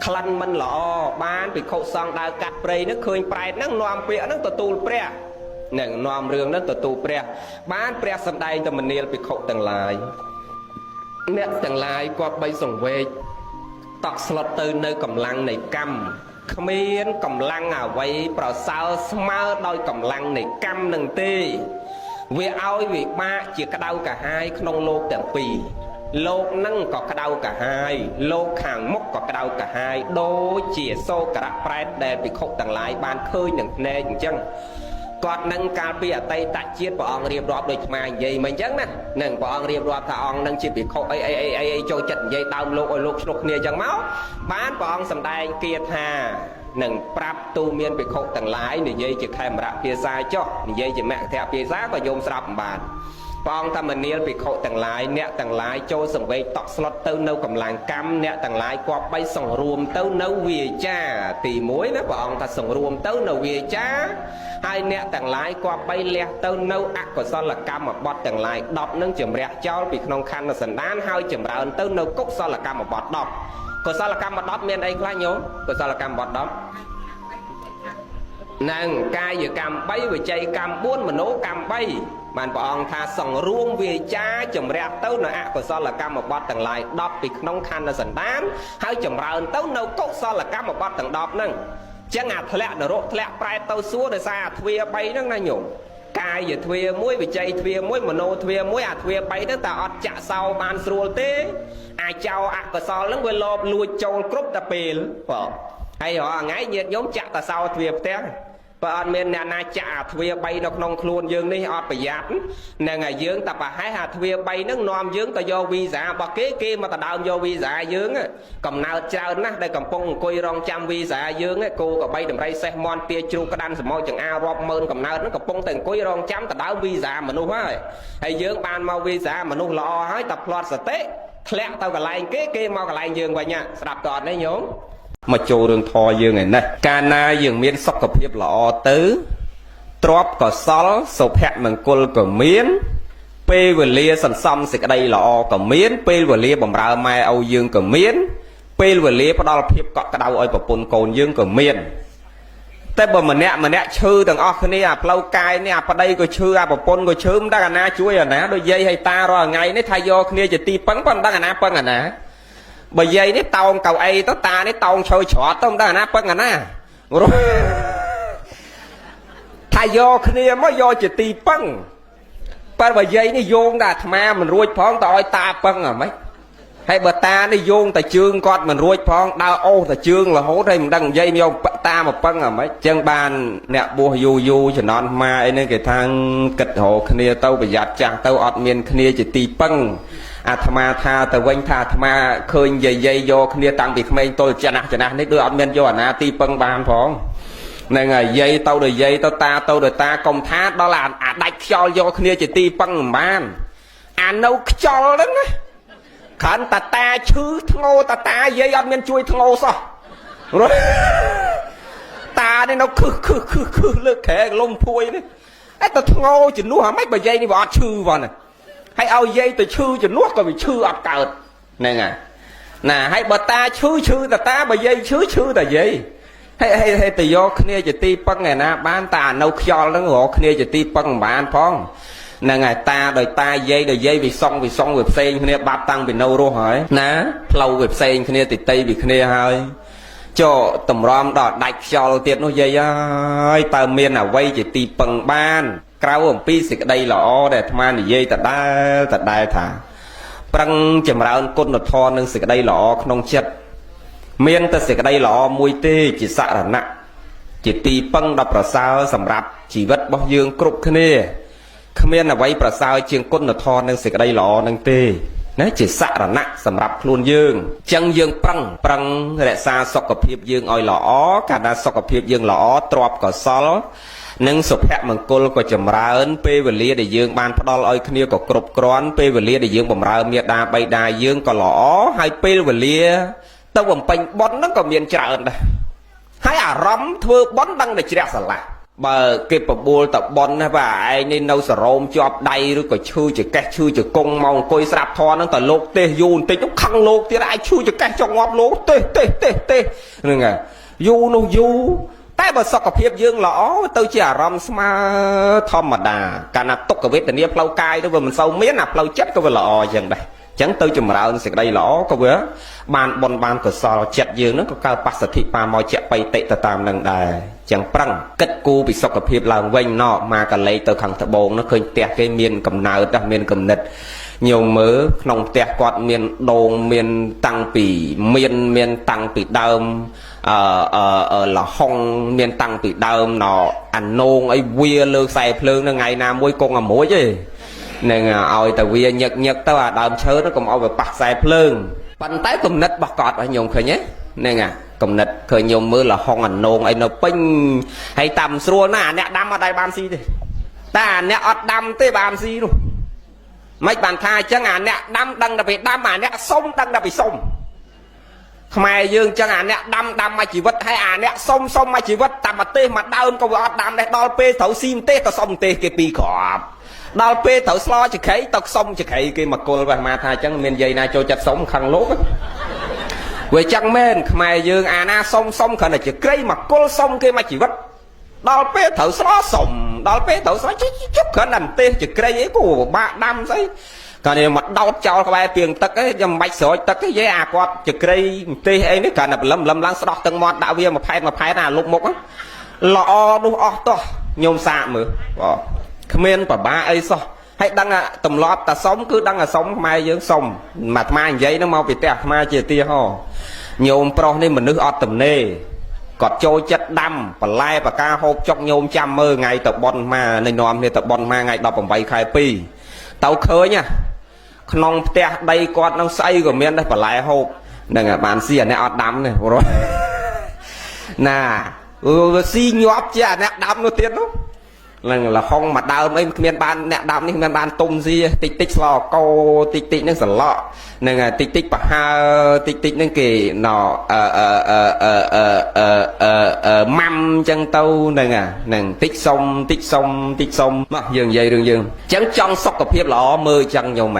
ក្លិនមិនល្អបានភិក្ខុសង្ឃដើរកាត់ព្រៃហ្នឹងឃើញប្រែតហ្នឹងនាំពាក្យហ្នឹងទទួលព្រះនឹងនាំរឿងហ្នឹងទទួលព្រះបានព្រះសម្ដែងទៅមនាលភិក្ខុទាំងឡាយអ្នកទាំងឡាយគប្បីសង្វេគតក់ស្លុតទៅនៅកម្លាំងនៃកម្មគ្មានកម្លាំងអ្វីប្រសើរស្មើដោយកម្លាំងនៃកម្មនឹងទេវាឲ្យវិបាកជាក្តៅកាហាយក្នុងលោកទាំងពីរលោកនឹងក៏ក្តៅកាហាយលោកខាងមុខក៏ក្តៅកាហាយដូចជាសោករៈប្រែតដែលភិក្ខុទាំងឡាយបានឃើញនឹងភ្នែកអញ្ចឹងគាត់នឹងកាលពីអតីតជាតិព្រះអង្គរៀបរាប់ដូចអាត្មានិយាយមកអញ្ចឹងណានឹងព្រះអង្គរៀបរាប់ថាអង្គនឹងជាភិក្ខុអីអីអីអីអីចូលចិត្តនិយាយដើមលោកឲ្យលោកឆ្លុះគ្នាអញ្ចឹងមកបានព្រះអង្គសម្ដែងគាថានឹងប្រាប់ទូមានភិក្ខុទាំងឡាយនិយាយជាខេមរៈភាសាចុះនិយាយជាមគ្គភាសាក៏ញោមស្រាប់មិនបានព្រះអង្គថាមនាលភិក្ខុទាំងឡាយអ្នកទាំងឡាយចូលសង្វេគតក់ស្លុតទៅនៅកម្លាំងកម្មអ្នកទាំងឡាយគប្បីសង្រួមទៅនៅវាចាទី1ណាព្រះអង្គថាសង្រួមទៅនៅវាចាហើយអ្នកទាំងឡាយគប្បីលះទៅនៅអកុសលកម្មបត្តិទាំងឡាយ10នឹងជំរះចោលពីក្នុងខណ្ឌសន្តានហើយចម្រើនទៅនៅកុសលកម្មបត្តិ10កុសលកម្មបត្តិ10មានអីខ្លះញោមកុសលកម្មបត្តិ10នឹងកាយកម្ម3វិច័យកម្ម4មโนកម្ម3បានព្រះអង្គថាសង្រួមវាចាជំរះទៅនៅអកុសលកម្មបត្តិទាំងឡាយ10ពីក្នុងខណ្ឌសន្តានហើយចម្រើនទៅនៅកុសលកម្មបត្តិទាំង10ហ្នឹងចឹងអាធ្លាក់នរកធ្លាក់ប្រែតទៅសួរដោយសារអាទ្វា3ហ្នឹងណាញោមកាយទ្វា1វិច័យទ្វា1មโนទ្វា1អាទ្វា3ហ្នឹងតើអត់ចាក់សោបានស្រួលទេអាចោអកុសលហ្នឹងវាលបលួចចូលគ្រប់តែពេលបងហើយរាល់ថ្ងៃញាតិញោមចាក់តសោទ្វាផ្ទះបើអត់មានអ្នកណាចាក់អាទ្វា3នៅក្នុងខ្លួនយើងនេះអត់ប្រយ័ត្ននឹងឲ្យយើងតែប្រហែសអាទ្វា3ហ្នឹងនាំយើងទៅយកវីសារបស់គេគេមកដដើមយកវីសាយើងកំណើតច្រើនណាស់ដែលកំពុងអង្គុយរងចាំវីសាយើងគោក្របីដំរីសេះមន់ទាជ្រូកក្តាន់សមោចង្អារាប់ម៉ឺនកំណើតហ្នឹងកំពុងតែអង្គុយរងចាំដដើមវីសាមនុស្សហើយហើយយើងបានមកវីសាមនុស្សល្អហើយតែផ្្លាត់សតិធ្លាក់ទៅកន្លែងគេគេមកកន្លែងយើងវិញស្ដាប់តអត់នេះញោមមកចូលរឿងធរយើងឯនេះកាលណាយើងមានសុខភាពល្អទៅទ្រព្យកសលសុភមង្គលក៏មានពេលវេលាសន្សំសេចក្តីល្អក៏មានពេលវេលាបំរើម៉ែឪយើងក៏មានពេលវេលាផ្ដល់ភាពកក់ក្ដៅឲ្យប្រពន្ធកូនយើងក៏មានតែបើម្នាក់ម្នាក់ឈឺទាំងអស់គ្នាអាផ្លូវកាយនេះអាប្តីក៏ឈឺអាប្រពន្ធក៏ឈឺមិនដឹងអាណាជួយអាណាដូចយាយហើយតារាល់ថ្ងៃនេះថាយកគ្នាជាទីពឹងប៉ុន្តែមិនដឹងអាណាពឹងអាណាបើយាយនេះតោងកៅអីទៅតានេះតោងឈើច្រត់ទៅមិនដឹងអាណាពឹងអាណាថាយកគ្នាមកយកជាទីពឹងបើបើយាយនេះយោងតែអាត្មាមិនរួចផងតឲ្យតាពឹងអាម៉េចហើយបើតានេះយោងតែជើងគាត់មិនរួចផងដើរអូសតែជើងរហូតហើយមិនដឹងនិយាយយកតាមកពឹងអាម៉េចចឹងបានអ្នកបួសយូរយូរចំណន់ម៉ាអីហ្នឹងគេថាគិតរកគ្នាទៅប្រយ័ត្នចាស់ទៅអត់មានគ្នាជាទីពឹងអាត្មាថាទៅវិញថាអាត្មាឃើញយាយយាយយកគ្នាតាំងពីក្មេងទល់ចំណាស់ចំណាស់នេះដូចអត់មានយកអាណាទីពឹងបានផងហ្នឹងហើយយាយទៅដល់យាយទៅតាទៅដល់តាកុំថាដល់អាដាច់ខ្យល់យកគ្នាជាទីពឹងមិនបានអានៅខ្យល់ហ្នឹងណាគ្រាន់តាតាឈឺធ្ងោតាតាយាយអត់មានជួយធ្ងោសោះតានេះនៅខឹសខឹសខឹសខឹសលើកក្រែលំភួយនេះតែទៅធ្ងោជំនួសអាម៉េចបើយាយនេះវាអត់ឈឺផងណាហើយឲ្យយាយទៅឈឺជំនួសក៏វាឈឺអត់កើតហ្នឹងហើយណាហើយបើតាឈឺឈឺតាតាបើយាយឈឺឈឺតាយាយហើយហើយទៅយកគ្នាជាទីពឹងឯណាបានតានៅខ្យល់ហ្នឹងរកគ្នាជាទីពឹងមិនបានផង ហ្នឹងហើយតាដោយតាយាយដោយយាយវាសងវាសងវាផ្សេងគ្នាបាត់តាំងពីនៅរស់ហើយណាផ្លូវវាផ្សេងគ្នាតិតីពីគ្នាហើយចុះតម្រាំដល់ដាច់ខ្យល់ទៀតនោះយាយអើយតើមានអ្វីជាទីពឹងបានក្រៅអំពីសេចក្តីល្អដែលអាត្មានិយាយដដែលដដែលថាប្រឹងចម្រើនគុណធម៌និងសេចក្តីល្អក្នុងចិត្តមានតែសេចក្តីល្អមួយទេជាសរណៈជាទីពឹងដ៏ប្រសើរសម្រាប់ជីវិតរបស់យើងគ្រប់គ្នាគ្មានអ្វីប្រសើរជាងគុណធម៌និងសេចក្តីល្អនឹងទេណាជាសរណៈសម្រាប់ខ្លួនយើងអញ្ចឹងយើងប្រឹងប្រឹងរក្សាសុខភាពយើងឲ្យល្អកាលណាសុខភាពយើងល្អទ្រព្យកុសលនិងសុភមង្គលក៏ចម្រើនពេលវេលាដែលយើងបានផ្ដល់ឲ្យគ្នាក៏គ្រប់គ្រាន់ពេលវេលាដែលយើងបំរើមេដាបៃតាយើងក៏ល្អហើយពេលវេលាទៅបំពេញបុណ្យហ្នឹងក៏មានច្រើនដែរហើយអារម្មណ៍ធ្វើបុណ្យដឹងតែជ្រះស្រឡះបើគេបបួលតប៉ុនណាបាទឯងនេះនៅសរោមជាប់ដៃឬក៏ឈឺចកេះឈឺជង្គង់មកអង្គុយស្រាប់ធរហ្នឹងតលោកទេសយូរបន្តិចទៅខឹងលោកទៀតឯងឈឺចកេះចង់ងាប់លោកទេសទេសទេសទេសហ្នឹងហើយយូរនោះយូរតែបើសុខភាពយើងល្អទៅជាអារម្មណ៍ស្មើធម្មតាកាលណាទុក្ខវេទនាផ្លូវកាយទៅវាមិនសូវមានអាផ្លូវចិត្តក៏វាល្អអញ្ចឹងដែរអញ្ចឹងទៅចម្រើនសេចក្តីល្អក៏វាបានបុណ្យបានកុសលចិត្តយើងហ្នឹងក៏កើតបស្សទ្ធិបាមកជាបៃតិទៅតាមនឹងដែរចឹងប្រឹងគិតគូរពីសុខភាពឡើងវិញណមកកលេទៅខាងត្បូងនោះឃើញផ្ទះគេមានកំណើតមានកំណិតញោមមើលក្នុងផ្ទះគាត់មានដូងមានតាំងពីមានតាំងពីដើមអឺលហុងមានតាំងពីដើមណអានងអីវាលើខ្សែភ្លើងនៅថ្ងៃណាមួយគង់អាមួយទេនឹងឲ្យតែវាញឹកញឹកទៅអាដើមឈើនោះកុំឲ្យវាប៉ះខ្សែភ្លើងប៉ុន្តែគំនិតរបស់គាត់ញោមឃើញទេហ្នឹងអាគំនិតឃើញញោមមើលលហុងអានងអីនៅពេញហើយតាមស្រួលណាស់អាអ្នកដាំអត់ដែរបានស៊ីទេតែអាអ្នកអត់ដាំទេបានស៊ីនោះមិនបានថាអញ្ចឹងអាអ្នកដាំដឹងតែពីដាំអាអ្នកសុំដឹងតែពីសុំខ្មែរយើងអញ្ចឹងអាអ្នកដាំដាំមួយជីវិតហើយអាអ្នកសុំសុំមួយជីវិតតាមប្រទេសមួយដើមក៏វាអត់ដាំដែរដល់ពេលត្រូវស៊ីម្ទេសក៏សុំម្ទេសគេពីរគ្រាប់ដល់ពេលត្រូវស្លចក្រីទៅសុំចក្រីគេមកគល់បេះមកថាអញ្ចឹងមានយាយណាចូលចិត្តសុំខឹងលោកវាចឹងមែនខ្មែរយើងអាណាសុំសុំគ្រាន់តែចក្រីមកគល់សុំគេមួយជីវិតដល់ពេលត្រូវស្លសុំដល់ពេលត្រូវស្លជិះគ្រាន់តែម្ទេសចក្រីអីក៏ពិបាកដាំស្អីកាលនេះមកដោតចោលក្បែរពីងទឹកឯងខ្ញុំមិនបាច់ស្រោចទឹកទេយាយអាគាត់ចក្រីម្ទេសអីនេះគ្រាន់តែព្រលឹមព្រលឹមឡើងស្ដោះទឹកមាត់ដាក់វាមួយផែតមួយផែតអាលុបមុខល្អនោះអស់តោះញោមសាកមើលបាទគ្មានប្របាអីសោះហើយដឹងទម្លាប់តាសុំគឺដឹងអាសុំខ្មែរយើងសុំអាត្មានិយាយហ្នឹងមកពីផ្ទះអាត្មាជាឧទាហរណ៍ញោមប្រុសនេះមនុស្សអត់ទំនេរគាត់ចូលចិត្តដាំបន្លែបកាហូបចុកញោមចាំមើលថ្ងៃទៅប៉ុនមកនៅនាំគ្នាទៅប៉ុនមកថ្ងៃ18ខែ2ទៅឃើញណាក្នុងផ្ទះដីគាត់នឹងស្អីក៏មានដែរបន្លែហូបហ្នឹងបានស៊ីអាអ្នកអត់ដាំនេះព្រោះណាស៊ីញាប់ជាអាអ្នកដាំនោះទៀតនោះនឹងលហុងមួយដើមអីគ្មានបានអ្នកដាំនេះគ្មានបានទុំស៊ីតិចតិចស្លកោតិចតិចនឹងសឡក់នឹងតិចតិចប្រហើតិចតិចនឹងគេណអឺអឺអឺអឺអឺអឺអឺម៉ាំចឹងទៅហ្នឹងហ្នឹងតិចសុំតិចសុំតិចសុំមកយើងនិយាយរឿងយើងចឹងចង់សុខភាពល្អមើលចឹងញោម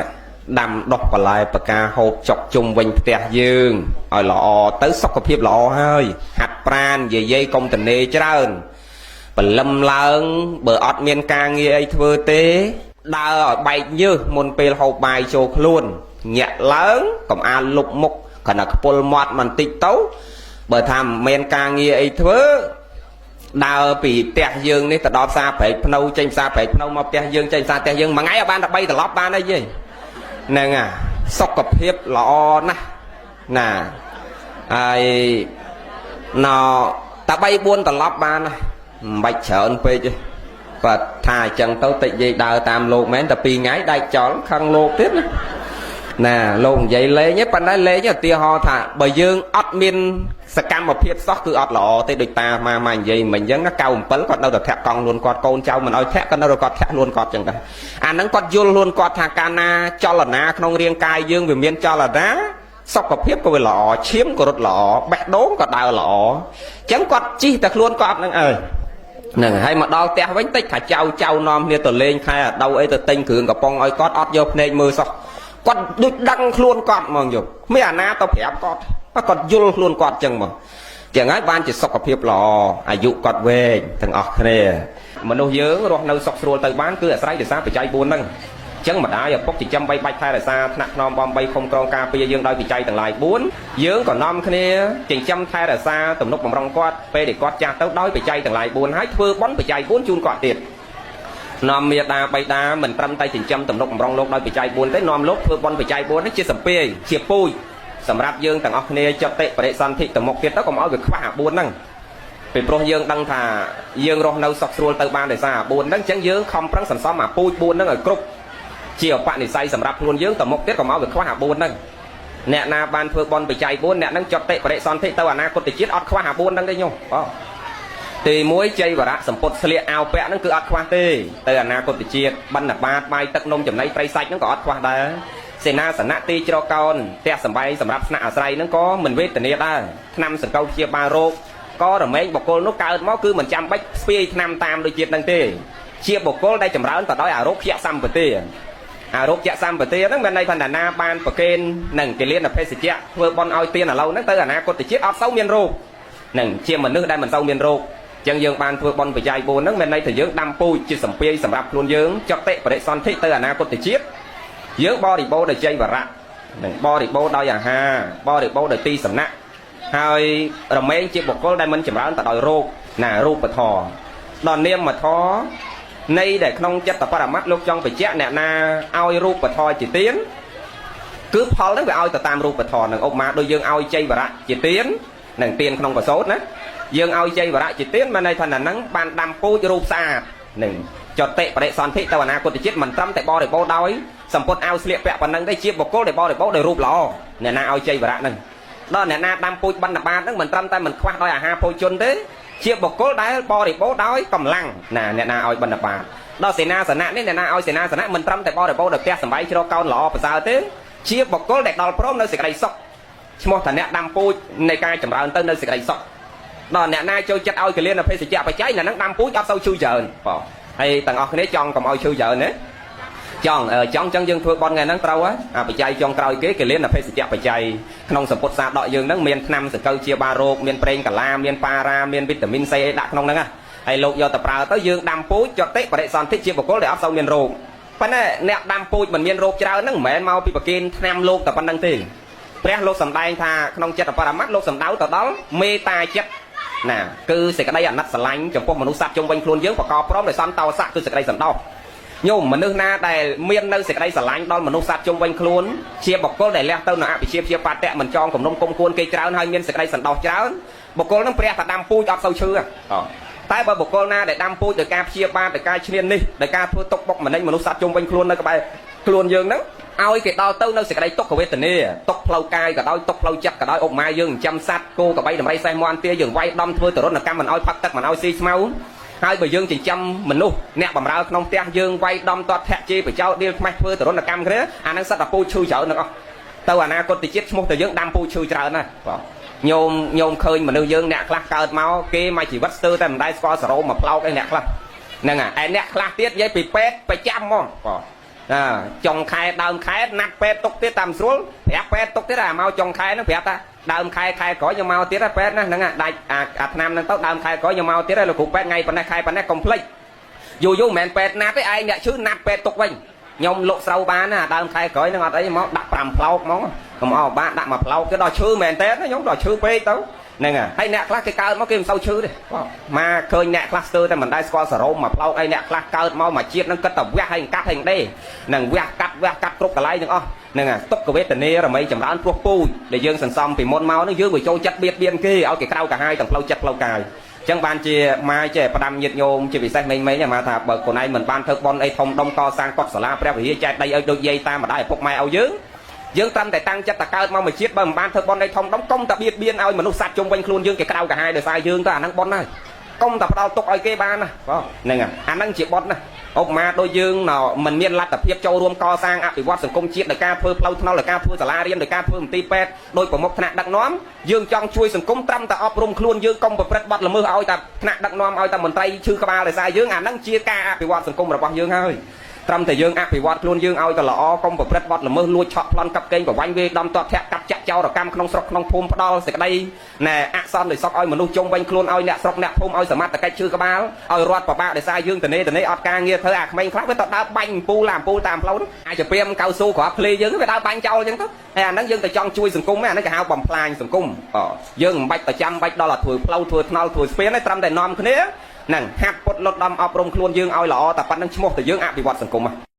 ដាំដុះបន្លែបកាហូបចុកជុំវិញផ្ទះយើងឲ្យល្អទៅសុខភាពល្អហើយហាត់ប្រានយាយកុំតនេច្រើនព្រលឹមឡើងបើអត់មានការងារអីធ្វើទេដើរឲ្យបែកញើសមុនពេលហូបបាយចូលខ្លួនញាក់ឡើងកុំអាលលុបមុខគ្រាន់តែខ្ពុលមាត់បន្តិចទៅបើថាមិនមានការងារអីធ្វើដើរពីផ្ទះយើងនេះទៅដល់ផ្សារព្រែកភ្នៅចេញផ្សារព្រែកភ្នៅមកផ្ទះយើងចេញផ្សារផ្ទះយើងមួយថ្ងៃឲ្យបានតែ3ត្រឡប់បានអីទេហ្នឹងអាសុខភាពល្អណាស់ណាហើយណតែ3 4ត្រឡប់បានណាមិនបាច់ច្រើនពេកទេគាត់ថាអញ្ចឹងទៅតិចយាយដើរតាមលោកមែនតែ2ថ្ងៃដាច់ចោលខឹងលោកទៀតណាណាលោកនិយាយលេងទេប៉ុន្តែលេងឧទាហរណ៍ថាបើយើងអត់មានសកម្មភាពសោះគឺអត់ល្អទេដូចតាម៉ាម៉ានិយាយមិញអញ្ចឹងណា97គាត់នៅតែធាក់កង់ខ្លួនគាត់កូនចៅមិនឲ្យធាក់គាត់នៅតែគាត់ធាក់ខ្លួនគាត់អញ្ចឹងដែរអាហ្នឹងគាត់យល់ខ្លួនគាត់ថាកាលណាចលនាក្នុងរាងកាយយើងវាមានចលនាសុខភាពក៏វាល្អឈាមក៏រត់ល្អបេះដូងក៏ដើរល្អអញ្ចឹងគាត់ជិះតែខ្លួនគាត់ហ្នឹងអើយហ្នឹងហើយមកដល់ផ្ទះវិញតិចថាចៅចៅនាំគ្នាទៅលេងខែអដៅអីទៅទិញគ្រឿងកំប៉ុងឲ្យគាត់អត់យកភ្នែកមើលសោះគាត់ដូចដឹងខ្លួនគាត់ហ្មងយល់គ្មានអាណាទៅប្រាប់គាត់គាត់យល់ខ្លួនគាត់ចឹងហ្មង ចឹងហើយបានជាសុខភាពល្អអាយុគាត់វែងទាំងអស់គ្នាមនុស្សយើងរស់នៅសុខស្រួលទៅបានគឺអាស្រ័យដោយសារបច្ច័យ4ហ្នឹងចឹងម្ដាយឪពុកចិញ្ចឹមបីបាច់ថែរក្សាថ្នាក់ថ្នមបំបីខំក្រងការពារយើងដោយបច្ច័យទាំងឡាយ4យើងក៏នាំគ្នាចិញ្ចឹមថែរក្សាទំនុកបំរុងគាត់ពេលដែលគាត់ចាស់ទៅដោយបច្ច័យទាំងឡាយ4ហើយធ្វើបុណ្យបច្ច័យ4ជូនគាត់ទៀតនាំមេដាបៃតាមិនត្រឹមតែចិញ្ចឹមទំនុកបំរុងលោកដោយបច្ច័យ4ទេនាំលោកធ្វើបុណ្យបច្ច័យ4នេះជាសម្ពាយជាពូជសម្រាប់យើងទាំងអស់គ្នាចតិបរិសន្ធិទៅមុខទៀតទៅកុំឲ្យវាខ្វះអា4ហ្នឹងពីព្រោះយើងដឹងថាយើងរស់នៅសុខស្រួលទៅបានដោយសារអា4ហ្នឹងអញ្ចឹងយើងខំប្រឹងសន្សំអាពូជ4ហ្នឹងឲ្យគ្រប់ជាឧបនិស្ស័យសម្រាប់ខ្លួនយើងទៅមុខទៀតកុំឲ្យវាខ្វះអា4ហ្នឹងអ្នកណាបានធ្វើបុណ្យបច្ច័យ4អ្នកហ្នឹងចតិបរិសន្ធិទៅអនាគតជាតិអត់ខ្វះអា4ហ្នឹងទេញោមបងទី1ជ័យវរៈសម្ពុតស្លៀកអាវពាក់ហ្នឹងគឺអត់ខ្វះទេទៅអនាគតជាតិបណ្ឌបាតបាយទឹកនំចំណីត្រីសាច់ហ្នឹងក៏អត់ខ្វះដែរសេនាសនៈទីជ្រកកោនផ្ទះសម្បែងសម្រាប់ស្នាក់អាស្រ័យហ្នឹងក៏មិនវេទនាដែរថ្នាំសង្កូវព្យាបាលរោគក៏រមែងបុគ្គលនោះកើតមកគឺមិនចាំបាច់ស្ពាយថ្នាំតាមដូចជាតិហ្នឹងទេជាបុគ្គលដែលចម្រើនទៅដោយអារោគយសម្បទាអារោគយសម្បទាហ្នឹងមានន័យថាណាបានប្រគេននឹងកិលេសភេសជ្ជៈធ្វើបុណ្យឲ្យទានឥឡូវហ្នឹងទៅអនាគតជាតិអត់សូវមានរោគនឹងជាមនុស្សដែលមិនសូវមានរោគចឹងយើងបានធ្វើបុណ្យបច្ច័យ4ហ្នឹងមានន័យថាយើងដាំពូជជាសម្ពាយសម្រាប់ខ្លួនយើងចតិបរិសន្ធិទៅអនាគតជាតិយើងបរិបូរដោយជ័យវរៈនិងបរិបូរដោយអាហារបរិបូរដោយទីសំណាក់ហើយរមែងជាបុគ្គលដែលមិនចម្រើនទៅដោយរោគណារូបធម៌ដល់នាមធម៌នៃដែលក្នុងចិត្តបរមត្តលោកចង់បញ្ជាក់អ្នកណាឲ្យរូបធម៌ជាទានគឺផលហ្នឹងវាឲ្យទៅតាមរូបធម៌នឹងឧបមាដូចយើងឲ្យជ័យវរៈជាទាននិងទានក្នុងប្រសូតណាយើងឲ្យជ័យវរៈជាទានមានន័យថាហ្នឹងបានដាំពូជរូបស្អាតនឹងចតិបរិសន្ធិទៅអនាគតជាតិមិនត្រឹមតែបរិបូរដោយសម្ពុតអាវស្លៀកពាក់ប៉ុណ្ណឹងទេជាបុគ្គលដែលបរិបូរដោយរូបល្អអ្នកណាឲ្យជ័យវរៈហ្នឹងដល់អ្នកណាដាំពូជបណ្ឌបាតហ្នឹងមិនត្រឹមតែមិនខ្វះដោយអាហារភោជនទេជាបុគ្គលដែលបរិបូរដោយកម្លាំងណាអ្នកណាឲ្យបណ្ឌបាតដល់សេនាសនៈនេះអ្នកណាឲ្យសេនាសនៈមិនត្រឹមតែបរិបូរដោយផ្ទះសម្បែងជ្រកកោនល្អប្រសើរទេជាបុគ្គលដែលដល់ព្រមនៅសេចក្តីសុខឈ្មោះថាអ្នកដាំពូជនៃការចម្រើនទៅនៅសេចក្តីសុខដល់អ្នកណាចូលចិត្តឲ្យកលៀនភេសជ្ជៈបច្ច័យអ្នកហ្នឹងដាំពូជអត់សូវឈឺច្រើនបងហើយទាំងអស់គ្នាចង់កុំឲ្យឈឺច្រើនណាចង់ចឹងយើងធ្វើបន់ថ្ងៃហ្នឹងត្រូវហើយអាបច្ច័យចុងក្រោយគេកលៀនភេសជ្ជៈបច្ច័យក្នុងសម្ពុតសាដកយើងហ្នឹងមានថ្នាំសង្កូវជាបារោគមានប្រេងកាឡាមានប៉ារ៉ាមានវីតាមីន C អីដាក់ក្នុងហ្នឹងណាហើយលោកយកទៅប្រើទៅយើងដាំពូជចតិបរិសន្ធិជាបុគ្គលដែលអត់សូវមានរោគប៉ុន្តែអ្នកដាំពូជមិនមានរោគច្រើនហ្នឹងមិនមែនមកពីប្រគេនថ្នាំលោកតែប៉ុណ្្នឹងទេព្រះលោកសម្ដែងថាក្នុងចិត្តបរមត្តលោកសម្ដៅទៅដល់មេត្តាចិត្តណាគឺសេចក្តីអាណិតស្រឡាញ់ចំពោះមនុស្សសត្វជុំវិញខ្លួនយើងប្រកបព្រមដោយសន្តោសៈគឺសេចក្តីសន្តោសញោមមនុស្សណាដែលមាននៅសេចក្តីស្រឡាញ់ដល់មនុស្សសត្វជុំវិញខ្លួនជាបុគ្គលដែលលះទៅនៅអភិជាព្យាបាតៈមិនចងគំនុំគុំគួនគេច្រើនហើយមានសេចក្តីសន្តោសច្រើនបុគ្គលនឹងព្រះថាដាំពូជអត់សូវឈឺតែបើបុគ្គលណាដែលដាំពូជដោយការព្យាបាទដោយការឈ្លាននេះដោយការធ្វើទុកបុកម្នេញមនុស្សសត្វជុំវិញខ្លួននៅក្បែរខ្លួនយើងហ្នឹងឲ្យគេដល់ទៅនៅសេចក្តីទុក្ខវេទនាទុកផ្លូវកាយក៏ដោយទុកផ្លូវចិត្តក៏ដោយឧបមាយើងចិញ្ចឹមសត្វគោក្របីដំរីសេះមាន់ទាយើងវាយដំធ្វើទរណកម្មមិនឲ្យផឹកទឹកមិនឲ្យស៊ីស្មៅហើយបើយើងចិញ្ចឹមមនុស្សអ្នកបំរើក្នុងផ្ទះយើងវាយដំទាត់ធាក់ជេរបចោដៀលខ្មេះធ្វើទរណកម្មគ្នាអាហ្នឹងសិតតែពូជឈឺច្រើនទាំងអស់ទៅអនាគតជាតិឈ្មោះតែយើងដាំពូជឈឺច្រើនណាស់បងញោមឃើញមនុស្សយើងអ្នកខ្លះកើតមកគេមួយជីវិតស្ទើរតែមិនដែលស្គាល់សរោមមួយផ្លោកឯអ្នកខ្លះហ្នឹងហើយឯអ្នកខ្លះទៀតនិយាយពីពេទ្យប្រចាំហ្មងបងចុងខែដើមខែណាត់ពេទ្យទុកទៀតតាមស្រួលប្រាប់ពេទ្យទុកទៀតអាមកចុងខែហ្នឹងប្រាប់ថាដើមខែខែក្រោយខ្ញុំមកទៀតហ៎ពេទ្យណាហ្នឹងដាច់អាថ្នាំហ្នឹងទៅដើមខែក្រោយខ្ញុំមកទៀតហើយលោកគ្រូពេទ្យថ្ងៃប៉ុណ្ណេះខែប៉ុណ្ណេះកុំភ្លេចយូរយូរមិនមែនពេទ្យណាត់ទេឯងអ្នកឈឺណាត់ពេទ្យទុកវិញខ្ញុំលក់ស្រូវបានណាដើមខែក្រោយហ្នឹងអត់អីមកដាក់5ផ្លោកហ្មងកុំអោបាក់ដាក់មួយផ្លោកគេដល់ឈឺមែនតើខ្ញុំដល់ឈឺពេកទៅហ្នឹងហើយអ្នកខ្លះគេកើតមកគេមិនសូវឈឺទេមកឃើញអ្នកខ្លះស្ទើរតែមិនដែលស្គាល់សរោមមួយផ្លោកអីអ្នកខ្លះកើតមកមួយជាតិហ្នឹងគិតតែវះហើយកាត់ហើយដេហ្នឹងវះកាត់វះកាត់គ្រប់កន្លែងទាំងអស់ហ្នឹងទុក្ខវេទនារមីចម្រើនព្រោះពូជដែលយើងសន្សំពីមុនមកហ្នឹងយើងវាចូលចិត្តបៀតបៀនគេឲ្យគេក្រៅកាហាយទាំងផ្លូវចិត្តផ្លូវកាយចឹងបានជាម៉ែចេះផ្ដាំញាតញោមជាពិសេសមេងមេងមកថាបើខ្លួនឯងមិនបានធ្វើបុណ្យអីធំដុំកសាងកុដិសាលាព្រះវិហារចែកដីឲ្យដូចយាយតាមម្ដាយឪពុកម៉ែឲ្យយើងយើងត្រឹមតែតាំងចិត្តតែកើតមកមួយជាតិបើមិនបានធ្វើបុណ្យអីធំដុំកុំតែបៀតបៀនឲ្យមនុស្សសត្វជុំវិញខ្លួនយើងគេក្រៅកាហាយដោយសារយើងទៅអាហ្នឹងបុណ្យហើយកុំតែផ្ដល់ទុកឲ្យគេបានណាបងហ្នឹងអាហ្នឹងជាបុណ្យណាឧបមាដូចយើងមិនមានលទ្ធភាពចូលរួមកសាងអភិវឌ្ឍសង្គមជាតិដោយការធ្វើផ្លូវថ្នល់ដោយការធ្វើសាលារៀនដោយការធ្វើមន្ទីរពេទ្យដោយប្រមុខថ្នាក់ដឹកនាំយើងចង់ជួយសង្គមត្រឹមតែអប់រំខ្លួនយើងកុំប្រព្រឹត្តបទល្មើសឲ្យតែថ្នាក់ដឹកនាំឲ្យតែមន្ត្រីឈឺក្បាលដោយសារយើងអាហ្នឹងជាការអភិវឌ្ឍសង្គមរបស់យើងហើយ ត្រឹមតែយើងអភិវឌ្ឍខ្លួនយើងឲ្យតែល្អកុំប្រព្រឹត្តបទល្មើសលួចឆក់ប្លន់កាប់កេងប្រវាញ់វាយដំទាត់ធាក់កាប់ចាក់ចោរកម្មក្នុងស្រុកក្នុងភូមិផ្ដល់សេចក្តីណែអសន្តិសុខឲ្យមនុស្សជុំវិញខ្លួនឲ្យអ្នកស្រុកអ្នកភូមិឲ្យសមត្ថកិច្ចឈឺក្បាលឲ្យរដ្ឋប្របាកដោយសារយើងតនេតនេអត់ការងារធ្វើអាក្មេងខ្លះវាទៅដើរបាញ់អំពូលអាអំពូលតាមផ្លូវអាចជាព្រាមកៅស៊ូគ្រាប់ភ្លីយើងវាដើរបាញ់ចោលអញ្ចឹងទៅហើយអាហ្នឹងយើងទៅចង់ជួយសង្គមអាហ្នឹងគេហៅបំផ្លាញសង្គមយើងមិនបាច់ទៅចាំបាច់ដល់តែធ្វើផ្លូវធ្វើថ្នល់ធ្វើស្ពានទេត្រឹមតែនាំគ្នាហ្នឹងហាត់ពុតលត់ដំអប់រំខ្លួនយើងឲ្យល្អតែប៉ុណ្្នឹងឈ្មោះតែយើងអភិវឌ្ឍសង្គម។